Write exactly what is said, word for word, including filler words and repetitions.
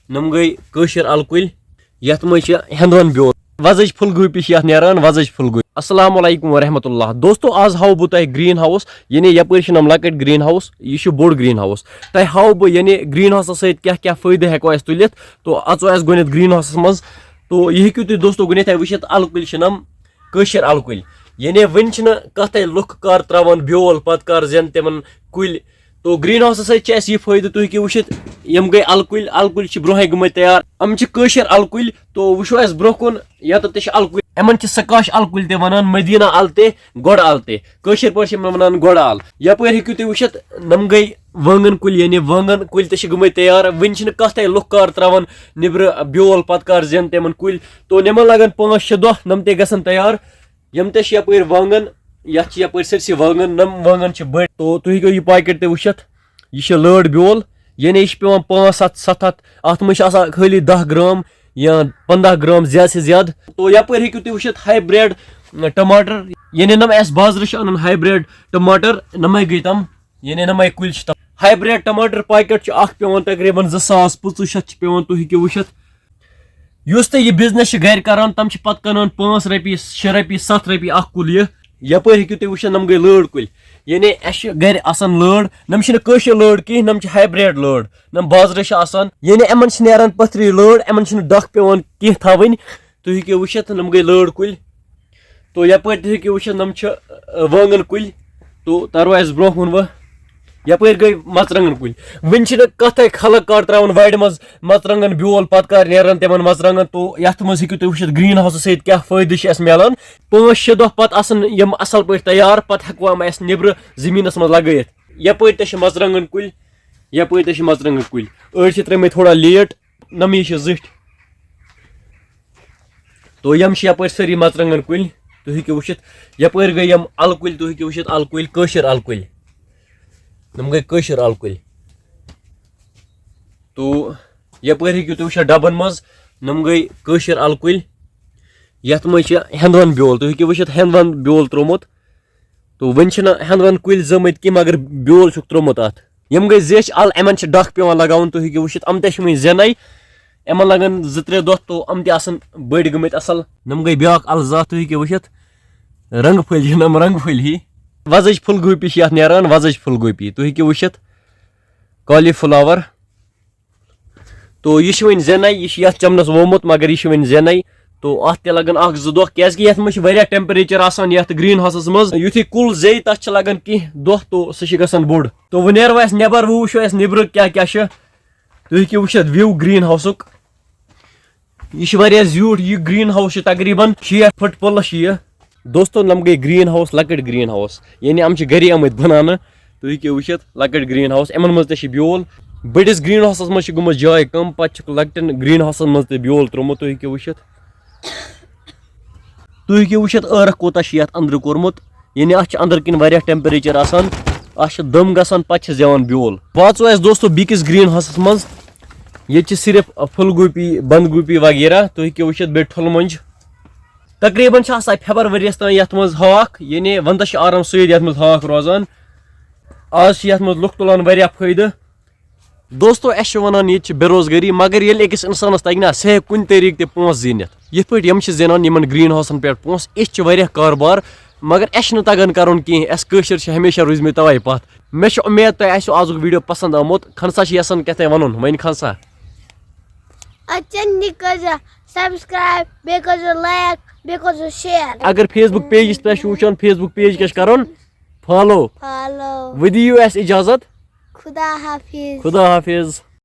نم گٔے کٲشِر اَلہٕ کُلۍ، یَتھ منٛز چھِ ہٮ۪نٛدوَن بیول۔ وۄزٕج پھُل گوٗپی چھِ یَتھ نیران، وۄزٕج پھُل گوٗپی۔ السلام علیکم ورحمۃ اللہ۔ دوستو، آز ہاوو بہٕ تۄہہِ گرین ہاوُس، یعنی یَپٲرۍ چھِ نم لۄکٕٹۍ گرین ہاوُس، یہِ چھُ بوٚڑ گرین ہاوُس۔ تۄہہِ ہاوو بہٕ، یعنی گرین ہاوسَس سۭتۍ کیٛاہ کیٛاہ فٲیدٕ ہٮ۪کو أسۍ تُلِتھ۔ تو اَژو اَسہِ گۄڈٕنٮ۪تھ گرین ہاوسَس منٛز۔ تو یہِ ہیٚکِو تُہۍ دوستو گۄڈٕنٮ۪تھٕے وٕچھِتھ، اَلہٕ کُلۍ چھِ نم کٲشِر اَلہٕ کُلۍ۔ یعنی وٕنہِ چھِنہٕ کَتھَے لُکھ کر ترٛاوان بیول، پَتہٕ کر زٮ۪ن تِمَن کُلۍ۔ تو گرین ہاوسَس سۭتۍ چھِ اَسہِ یہِ فٲیدٕ، تُہۍ ہیٚکِو وٕچھِتھ، یِم گٔے اَلہٕ کُلۍ۔ اَلہٕ کُلۍ چھِ برونٛہٕے گٔمٕتۍ تیار۔ یِم چھِ کٲشِر اَلہٕ کُلۍ۔ تو وٕچھو اَسہِ برونٛہہ کُن، یَتَتھ تہِ چھِ اَلہٕ کُلۍ۔ یِمَن چھِ سکاش اَلہٕ کُلۍ تہِ وَنان، مدیٖنہ اَلہٕ تہِ، گۄڈٕ اَلہٕ تہِ۔ کٲشِر پٲٹھۍ چھِ یِمَن وَنان گۄڈٕ اَلہٕ۔ یَپٲرۍ ہیٚکِو تُہۍ وٕچھِتھ، نَم گٔے وانٛگَن کُلۍ، یعنی وانٛگَن کُلۍ تہِ چھِ گٔمٕتۍ تیار۔ وٕنہِ چھِنہٕ کَتھ تہِ لُکھ کار ترٛاوان نیٚبرٕ بیول، پَتہٕ کار زٮ۪ن تِمَن کُلۍ۔ تو نِمَن لَگَن پانٛژھ شےٚ دۄہ، نَم تہِ گژھن تیار۔ یِم تہِ چھِ یَپٲرۍ وانٛگَن، یَتھ چھِ یَپٲرۍ سٲرسٕے وانٛگَن، نَم وانٛگَن چھِ بٔڑۍ۔ تو تُہۍ ہیٚکِو یہِ پاکٮ۪ٹ تہِ وٕچھِتھ، یہِ چھِ لٲر بیول، یعنی یہِ چھِ پٮ۪وان پانٛژھ ہَتھ، سَتھ ہَتھ، اَتھ منٛز چھِ آسان خٲلی دَہ گرٛام یا پنٛداہ گرٛام زیادٕ سے زیادٕ۔ تو یَپٲرۍ ہیٚکِو تُہۍ وٕچھِتھ ہایبرٛڈ ٹماٹر، یعنی نَم اَسہِ بازرٕ چھِ اَنان ہایبرٛڈ ٹماٹر، نَمَے گٔے تِم، یعنی نَمَے کُلۍ چھِ تِم۔ ہایبرٛڈ ٹماٹر پاکٮ۪ٹ چھُ اَکھ پٮ۪وان تقریٖباً زٕ ساس پٕنٛژٕہ شَتھ چھِ پٮ۪وان، تُہۍ ہیٚکِو وٕچھِتھ۔ یُس تہِ یہِ بِزنِس چھِ گَرِ کَران، تِم چھِ پَتہٕ کٕنان پانٛژھ رۄپیہِ، شےٚ رۄپیہِ، سَتھ رۄپیہِ اَکھ کُل یہِ۔ یَپٲرۍ ہیٚکِو تُہۍ وٕچھِتھ، نَم گٔے لٲر کُلۍ۔ یعنی اَسہِ چھِ گَرِ آسان لٲر، نَم چھِنہٕ کٲشِر لٲر کِہیٖنۍ، نَم چھِ ہایبرٛڈ لٲر، نَم بازرٕ چھِ آسان۔ یعنی یِمَن چھِ نیران پٔتھری لٲر، یِمَن چھِنہٕ ڈَکھ پٮ۪وان کینٛہہ تھاوٕنۍ۔ تُہۍ ہیٚکِو وٕچھِتھ، نَم گٔے لٲر کُلۍ۔ تو یَپٲرۍ تہِ ہیٚکِو وٕچھِتھ، نَم چھِ، آ، وانٛگَن کُلۍ۔ تو تَرو اَسہِ برونٛہہ کُن وۄنۍ۔ یَپٲرۍ گٔے مَرژٕوانٛگَن کُلۍ۔ وٕنہِ چھِنہٕ کَتھَے خلق کار ترٛاوان وارِ منٛز مَرژٕوانٛگَن بیول، پَتہٕ کار نیران تِمَن مَرژٕوانٛگَن۔ تو یَتھ منٛز ہیٚکِو تُہۍ وٕچھِتھ گرین ہاوسَس سۭتۍ کیٛاہ فٲیدٕ چھِ اَسہِ میلان۔ پانٛژھ شےٚ دۄہ پَتہٕ آسَن یِم اَصٕل پٲٹھۍ تیار، پَتہٕ ہٮ۪کو یِم اَسہِ نیٚبرٕ زٔمیٖنَس منٛز لَگٲیِتھ۔ یَپٲرۍ تہِ چھِ مَرژٕوانٛگَن کُلۍ، یَپٲرۍ تہِ چھِ مَرژٕوانٛگَن کُلۍ۔ أڑۍ چھِ ترٛٲومٕتۍ تھوڑا لیٹ، نَم یہِ چھِ زٕٹھۍ۔ تو یِم چھِ یَپٲرۍ سٲری مَرژٕوانٛگَن کُلۍ، تُہۍ ہیٚکِو وٕچھِتھ۔ یَپٲرۍ گٔے یِم اَلہٕ کُلۍ، تُہۍ ہیٚکِو وٕچھِتھ اَلہٕ کُلۍ، کٲشِر اَلہٕ کُلۍ۔ یِم گٔے کٲشِر اَلہٕ کُلۍ۔ تو یَپٲرۍ ہیٚکِو تُہۍ وٕچھِتھ ڈَبَن منٛز، یِم گٔے کٲشِر اَلہٕ کُلۍ۔ یَتھ منٛز چھِ ہٮ۪نٛدوَن بیول، تُہۍ ہیٚکِو وٕچھِتھ ہٮ۪نٛدوَن بیول ترٛوومُت۔ تو وۄنۍ چھِنہٕ ہٮ۪نٛدوَن کُلۍ زٲمٕتۍ کینٛہہ، مگر بیول چھُکھ ترٛوومُت اَتھ۔ یِم گٔے زیچھِ اَلہٕ، یِمَن چھِ ڈَکھ پٮ۪وان لَگاوُن، تُہۍ ہیٚکِو وٕچھِتھ، یِم تہِ چھِ وٕنہِ زٮ۪نَے۔ یِمَن لَگَن زٕ ترٛےٚ دۄہ، تو یِم تہِ آسَن بٔڑۍ گٔمٕتۍ اَصٕل۔ یِم گٔے بیٛاکھ اَلہٕ زٕ، تُہۍ ہیٚکِو وٕچھِتھ، رنٛگہٕ پھٔلۍ چھِ یِم، رنٛگہٕ پھٔلۍ ہی۔ وۄزٕج پھُل گوٗپی چھِ یَتھ نیران، وۄزٕج پھُل گوٗپی، تُہۍ ہیٚکِو وٕچھِتھ، کالی فٕلاوَر۔ تو یہِ چھِ وۄنۍ زٮ۪نَے، یہِ چھِ یَتھ چَمنَس وومُت، مگر یہِ چھِ وۄنۍ زٮ۪نَے۔ تو اَتھ تہِ لَگَن اَکھ زٕ دۄہ، کیٛازِکہِ یَتھ منٛز چھِ واریاہ ٹٮ۪مپریچَر آسان یَتھ گرین ہاوسَس منٛز۔ یُتھُے کُل زیٚیہِ، تَتھ چھِ لَگَن کینٛہہ دۄہ، تو سُہ چھِ گژھان بوٚڑ۔ تو وۄنۍ نیرو أسۍ نٮ۪بَر، وۄنۍ وٕچھو اَسہِ نیٚبرٕ کیٛاہ کیٛاہ چھِ۔ تُہۍ ہیٚکِو وٕچھِتھ وِو گرین ہاوسُک۔ یہِ چھُ واریاہ زیوٗٹھ، یہِ گرین ہاوُس چھُ تقریٖباً شیٹھ فُٹ پُلَس چھُ یہِ۔ دوستو، یِم گٔے گرین ہاوُس، لۄکٕٹۍ گرین ہاوُس، یعنی یِم چھِ گَرے آمٕتۍ بَناونہٕ۔ تُہۍ ہیٚکِو وٕچھِتھ، لۄکٕٹۍ گرین ہاوُس، یِمَن منٛز تہِ چھِ بیول۔ بٔڑِس گرین ہاوسَس منٛز چھِ گٔمٕژ جاے کَم، پَتہٕ چھُکھ لۄکٹٮ۪ن گرین ہاوسَن منٛز تہِ بیول ترٛوومُت، تُہۍ ہیٚکِو وٕچھِتھ۔ تُہۍ ہیٚکِو وٕچھِتھ، ٲرَکھ کوٗتاہ چھِ یَتھ أنٛدرٕ کوٚرمُت، یعنی اَتھ چھِ أنٛدرٕ کِنۍ واریاہ ٹٮ۪مپریچَر آسان، اَتھ چھِ دَم گژھان، پَتہٕ چھِ زٮ۪وان بیول۔ واتژو اَسہِ دوستو بیٚکِس گرین ہاوسَس منٛز، ییٚتہِ چھِ صرف پھُل گوٗپی، بنٛد گوٗپی وغیرہ، تُہۍ ہیٚکِو وٕچھِتھ، بیٚیہِ ٹھُلہٕ مۄنٛجہِ۔ تقریٖباً چھِ آسان فیبر ؤریَس تام یَتھ منٛز ہاکھ، یعنی وَنٛدَس چھِ آرام سۭتۍ یَتھ منٛز ہاکھ روزان۔ آز چھِ یَتھ منٛز لُکھ تُلان واریاہ فٲیدٕ۔ دوستو، اَسہِ چھِ وَنان ییٚتہِ چھِ بے روزگٲری، مگر ییٚلہِ أکِس اِنسانَس تَگہِ نا، سُہ ہیٚکہِ کُنہِ طریٖقہٕ تہِ پونٛسہٕ زیٖنِتھ۔ یِتھ پٲٹھۍ یِم چھِ زینان یِمَن گرین ہاوسَن پٮ۪ٹھ پونٛسہٕ، یِتھۍ چھِ واریاہ کاربار، مگر اَسہِ چھِنہٕ تَگان کَرُن کینٛہہ۔ اَسہِ کٲشِر چھِ ہمیشہ روٗزمٕتۍ تَوَے پَتھ۔ مےٚ چھِ اُمید تۄہہِ آسیو آزُک ویٖڈیو پَسنٛد آمُت۔ خان سا چھِ یَژھان کیٛاہ تام وَنُن، وۄنۍ خان سا۔ اَتھ چَنلہِ کٔرۍزیو subscribe، بیٚیہِ کٔرۍزیو like، بیٚیہِ کٔرۍزیو share۔ اگر Facebook pageَس پٮ۪ٹھ چھُ وٕچھان، Facebook page کیٛاہ چھُ کَرُن؟ Follow۔ Follow۔ وۄنۍ دِیِو اَسہِ اِجازت۔ خدا حافظ۔ خدا حافظ۔